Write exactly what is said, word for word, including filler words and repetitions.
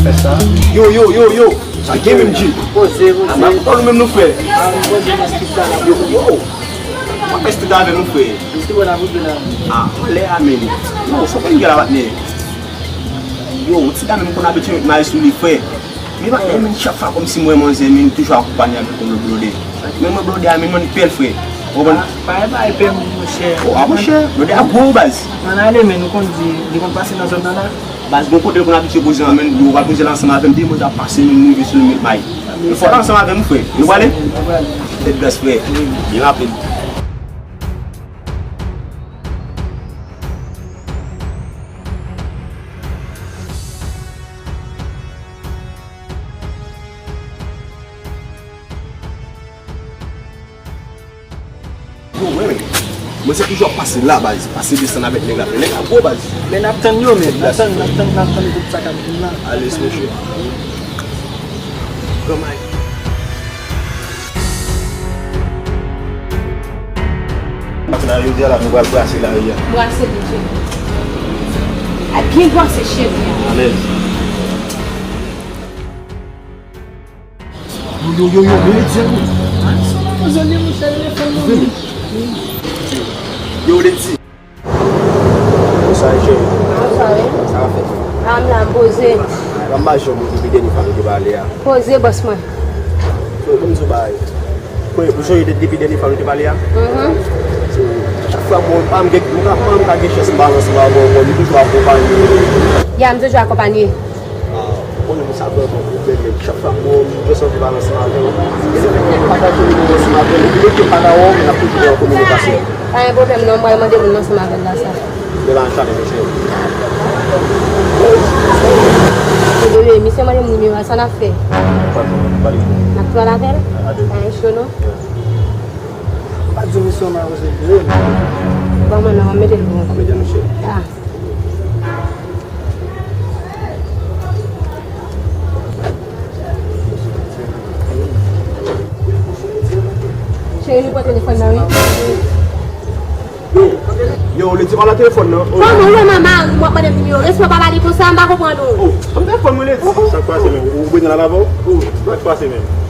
Yo, yo, yo, yo. Sa gen menm, G. Poze, poze. A, m ap tann ou menm, non, frè. A, m poze nan street la, la. Yo, yo. Mwen fè street avè nou, frè. M se bon la pou la. A, anlè a, menm. Yo, sa konn gen la, patnè. Yo, yon ti dam menm konn abitye met may sou li, frè. Men patnè, menm chak fwa kòmsi mwen manzè, menm toujou akonpanye avèk yon lòt blòdè. Men mwen blòdè a, menm mwen pè l, frè. Ou konprann? Pa, pa, pa, pè m, monchè. O, a, monchè, blòdè a gwo, baz. Ann ale, men nou konn di, li konn pase nan zòn nan la. Baz, gon kote l konn abitye poze an, men yo pral poze l ansanm avè m, demen w ap pase, men m rive sou l, m met may. Men fò w ansanm avè m, frè. Nou prale? Fèt gras, frè. Byen rapid. Yo, mwen menm. Mwen se toujou ap pase la, baz. Pase desann avèk nèg la. Nèg la gwo, baz. Men n ap tann yo, men. N ap tann, n ap tann, n ap tann tout sa k ap vin la. Alèz, monchè. Granmay. Maten nan jodi a la, nou pral brase lari a. Brase li, cheri. Ay, byen brase, cheri. Alèz. Yo, yo, yo, yo, yo, yo, yo. Ay, sa w ap poze li, monchè, telefòn nan. Vini. Yo, Leti. Konsa, cheri. Konsa, wi. Sa w ap fè? A, m la, m poze. Ay, ban m ba jòm ou depi dènye fwa nou te pale a. Poze, bòs mwen. So, ban m di w bagay. Ou sonje de-, depi dènye fwa nou te pale a? Mhm. So, chak fwa mwen, pa m gen, mwen ka, mwen ka gen chans m pale ansanm avè w, mwen toujou akonpanye. Ya, m toujou akonpanye. Ah, ou konnen mwen sa vrèman pwoblèm, men chak fwa mwen, mwen santi m pale ansanm avè w. Se fè mwen pataje nimewo ansanm avè w, epi depi m pa ka wè w, men n ap toujou gen yon kominikasyon. Pa gen pwoblèm non, m pral mande moun ansanm avè l la sa. Devan chale mesye. Bebe, misye mande m nimewo a, sa n ap fè? N ap pale. N ap pale avè l? Pa gen cho non. Pa di misye w maloze vre. Bon, mwen non, m ap mete l pou ou. Mete l, mesye. Ah. Cheri, nou pran telefòn nan, wi. Yo, yo, Leti pa nan telefòn nan. Oh. Kòman ou wè mama, ou ap mande m nimewo? Respè pa pale konsa, m pa konprann ou. Oh, ban m telefòn mwen, Leti. Sa k pase menm? Ou bezwen l avè w? Oh, sa k pase menm?